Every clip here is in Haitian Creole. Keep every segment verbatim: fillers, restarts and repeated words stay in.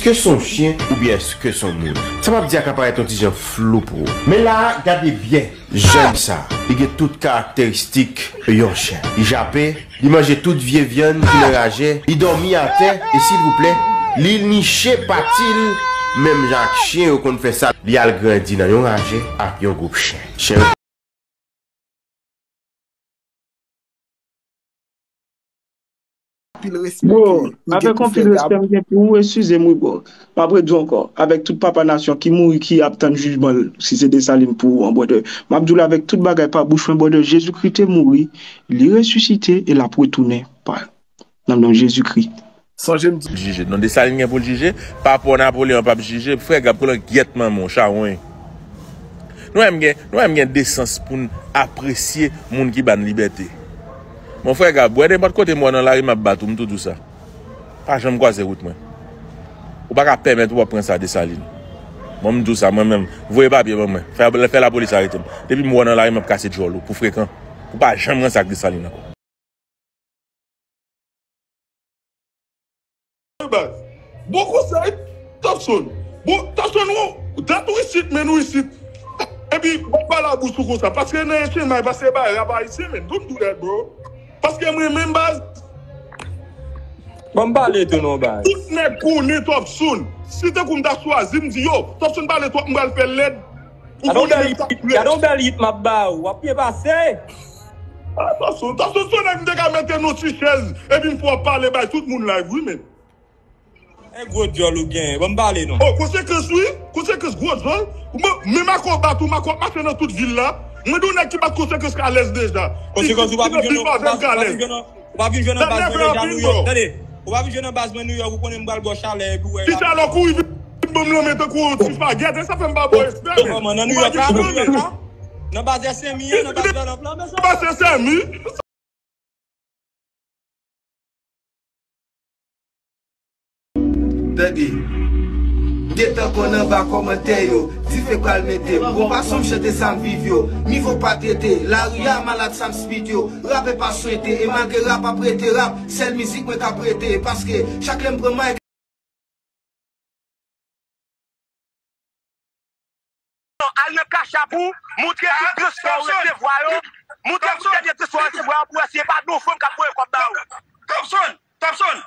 Èske se yon chen oubyen èske se yon moun? Sa m ap di a ka parèt yon ti jan flou pou ou. Men la a, gade byen. Jèn sa, li gen tout karakteristik yon chen. Li jape, li manje tout vye vyann ki nan rajè, li dòmi atè, e silvouplè, li niche pati l menm jan ak chen yo konn fè sa. Li al grandi nan yon rajè ak yon gwoup chen. Chen yo. Anpil respè. Bro, avèk anpil respè m gen pou ou, eskize m wi, bro. M ap redi w ankò, avèk tout papa nasyon ki mouri, ki ap tann jijman l, si se Desalin pou ou an, brother. M ap di w la avèk tout bagay pa bouch mwen, brother, Jezikri te mouri, li resisite e l ap retounen pa, nan non Jezikri. Sonje m di. Jije. Non, Desalin gen pou l jije, pa pò Napoleyon p ap jije, frè Gab, pran gyèt manman w, chawony. Nou wè m gen, nou wè m gen desans pou n apresye moun ki ba n libète. Mon frè Gab, wè nenpòt kote m wè w nan lari, m ap bat ou, m tou di w sa. Pa janm kwaze wout mwen. Ou pa ka pèmèt ou ap pran sa Desalin. Bon, m di w sa, mwen menm, voye papye ban mwen. Fè, fè lapolis arete m. Depi m wè w nan lari, m ap kase djòl ou, pou frekan. Ou pa janm ranse ak Desalin ankò. Baz. Bon konsèy, Topson. Bon, Topson, ou, dat ou isit, men ou isit. Epi, bon, pa labous ou konsa. Paske nan H M I, paske bay rap ayisyen, men. Don't do that, bro. Paske mwen menm, baz. Bon, m pale tou non, baz. Tout nèg konnen Topson. Si tankou m ta chwazi, m di, yo, Topson pale twòp, m pral fè l lèd. Ou konnen nèg sa. Gade yon bèl hit m ap ba ou. W ap byen pase. Ah, Topson, Topson, se yon nèg m te ka mete nan ti chèz, epi m fè w pale bay tout moun live, wi, men. E gwo djòl ou gen, ban m pale non. Oh, konsekans, wi, konsekans, gwo djòl. Mwen, men Mako bat ou, Mako ap mache nan tout vil la. Mwen di w nèg ki bat konsekans k alèz deja. Konsekans, ou pa vin jwenn, ou pa vin jwenn nan baz mwen deja Nouyòk. Tande, ou pa vin jwenn nan baz mwen Nouyòk, ou konnen m pral ba w chalè, epi w wè. Ki chalè w kouri vin ban m lanmen tankou yon ti fagèt, e sa fè m pa ba w respè, men. Kòman, nan Nouyòk la, nan Nouyòk la? Nan baz S M I an, nan baz Love la, men sa. Baz S M I. Tande. Gentan konn anba kòmantè yo. Dife pral mete. Bon, pa sonm chante sa m viv yo. Nivo pa trete. Lari a malad sa m spit yo. Rapè pa swete. E malgre rap ap rete rap, sèl mizik mwen k ap rete. Paske chak lè m pran mic, Al nan Cash App ou, montre tout transfè w resevwa yo. Montre tout dènye transfè w resevwa yo pou wè si e pa de yon fanm k ap voye kòb ba ou. Topson, Topson,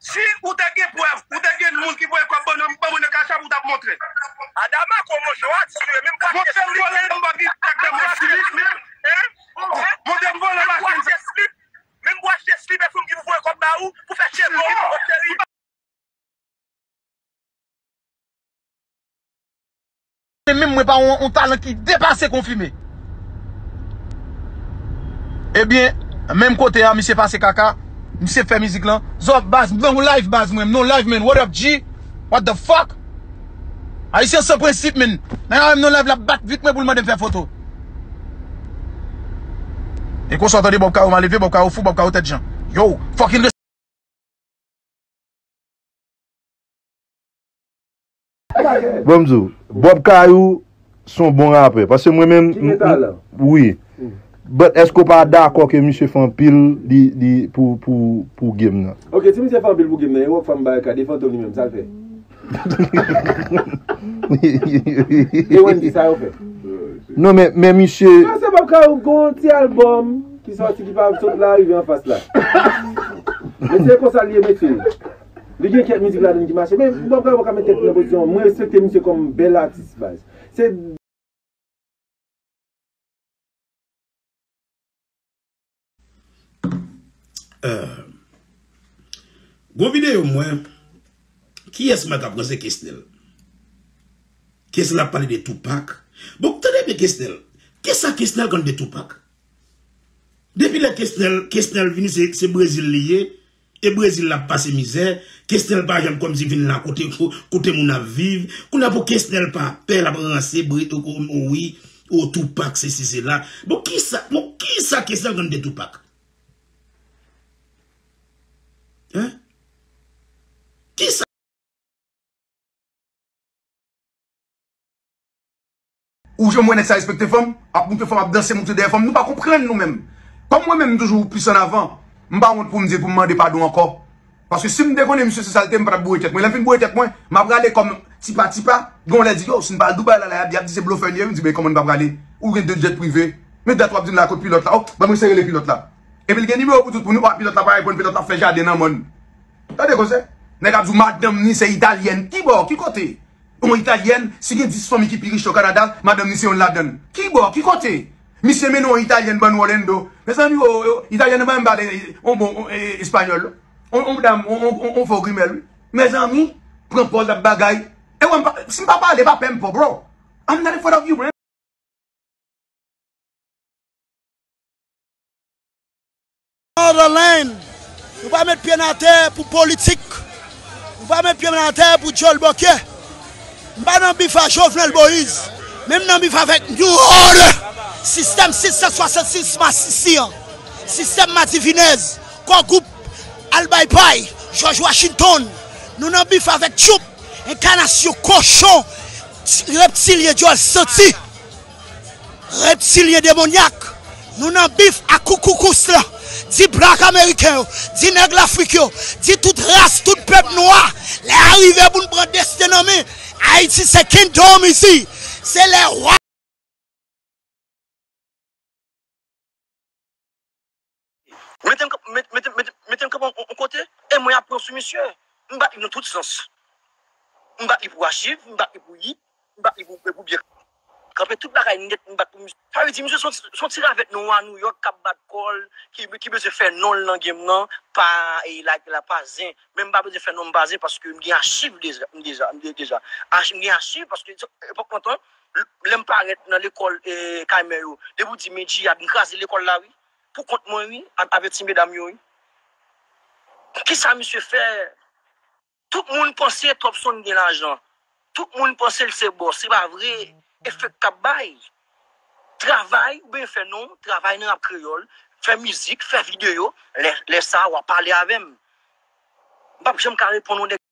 si ou te gen prèv, ou te gen moun ki voye kòb ban mwen, ban mwen nan Cash App, ou t ap montre. Adama, kòman jan w a di sou yo, menm bwa chè slip, menm bwa chè slip, menm bwa chè slip, e fanm ki voye kòb ba ou, pou fè tchèbo, mon cheri. Menm mwen pa yon, yon talan ki depase konfime. Ebyen, menm kote a, misye pase kaka, misye fè mizik lan. Zò, baz, m nan yon live, baz, mwen, m nan yon live, man. What up, G? What the fuck? Ayisyen san prensip, man. Nèg la menm nan live la bat vit mwen pou l mande m fè foto. E konsa w tande Bob Kayou mal elve, Bob Kayou fou, Bob Kayou tèt jan. Yo, fucking Bon, m di w, Bob Kayou se yon bon rapè. Paske mwen menm, m, m, wi. But èske w pa dakò ke misye fè anpil li, li pou, pou, pou game nan? Ok, si misye fè anpil pou game nan, e Rockfam Barikad, e Fantom li menm, sa l fè? E Wendy, sa yo fè? Non, men, men misye. Non, se Bob Kayou gon ti albòm ki sòti ki pa sot la, rive anfas la. Men se konsa l ye, mesye. Li gen kèk mizik ladann ki mache, men Bob Kayou pa ka met tèt li nan pozisyon. Mwen respekte misye kòm bèl atis, baz. Se Euh, gon videyo m wè, kiyès m wè k ap ranse Kesnel? Kesnel ap pale de Tupac. Bon, tande byen Kesnel. Kisa Kesnel konn de Tupac? Depi lè Kesnel, Kesnel vini, se, se Brezil li ye. E Brezil l ap pase mizè. Kesnel pa janm kòmsi vin la kote, kote moun ap viv. Kounye a pou Kesnel pa pè, l ap ranse, bre-, o, o, o, wi, o, Tupac, sesi, sela. Bon, kisa, bon, kisa Kesnel konn de Tupac? Hein? Kisa? Ou janm wè nèg sa respekte fanm, ap moute fanm, ap danse, moute dèyè fanm, nou pa konprann nou menm. Kòm mwen menm, m toujou plis an avan, m pa wont pou m di l pou m mande padon ankò. Paske si m te konnen misye se sa l te, m pa t ap boure tèt mwen. Lè m fin boure tèt mwen, m ap rale kòm tipa tipa. Gen yon lè di, yo, si m pa al Dubai la, la, y ap, y ap di se blofè li ye wi. M di, men kòman m p ap rale? Ou gen de jet prive. Men dat w ap di m la kot pilòt la. O, ban mwen sere le pilòt la. Epi l gen nimewo pou tout moun. Wi, pilòt la pa reponn, pilòt la ap fè jaden nan mòn. Tande koze. Nèg ap di w madanm ni se italyèn. Kibò? Ki kote? Yon italyèn, si gen dis fanmi ki pi rich o Kanada, madanm ni se yonn ladann. Kibò? Ki kote? Misye mennen yon italyèn ban nou Orlando. Mezanmi, o, o, italyèn nan pa menm pale, on bon, on, e, espanyòl. On, on dam, on, on, on, on fo grimèl, wi. Mezanmi, pran pòz ap bagay. E wè, m pa, si m pa pale, pa pè m po, bro. I'm not in front of you, man. Another line. Nou pa met pye n atè pou politik. Nou pa met pye n atè pou djòl bòkyè. M pa nan bif a Jovenel Moïse, men m nan bif avèk New Order. Sistèm sis san swasannsis masisi an. Sistèm madivinèz. Kò gwoup Al Bay Pay, George Washington. Nou nan bif avèk Trump. Enkanasyon kochon. Reptilyen djòl santi. Reptilyen demonyak. Nou nan bif ak koukoukous la. Di blak ameriken yo, di nèg Lafrik yo, di tout ras, tout pèp nwa. Lè a rive pou n pran desten nan men. Ayiti se kingdom isi. Se lè wa. Mete m, mete, mete, mete, mete m kanpe yon, yon kote, e mwen ap pran sou misye. M bat li nan tout sans. M bat li pou achiv, m bat li pou yit, m bat li pou, pou byen kanpe tout bagay nèt, m bat pou misye. Sa vle di, misye se yon ti, se yon ti ravèt nwa Nouyòk k ap bat kò l, ki, ki bezwen fè non l nan game nan, pa, e, like la, pa zen. Men m pa bezwen fè non m pa zen, paske m gen achiv deja, m deja, m de-, deja. Ach-, m gen achiv, paske epòk lontan, lè m parèt nan lekòl, e, kay mè yo, depi w di men djiyad, m kraze lekòl la, wi. Pou kont mwen, wi, a-, avèti medam yo, wi. Kisa misye fè? Tout moun panse Topson gen lajan. Tout moun panse l se bòs. Se pa vre. E fake k ap bay. Travay, ou byen fè non, travay nan rap kreyòl, fè mizik, fè videyo, lè, lè sa a, w a pale avè m. M p ap janm ka reponn yon nèg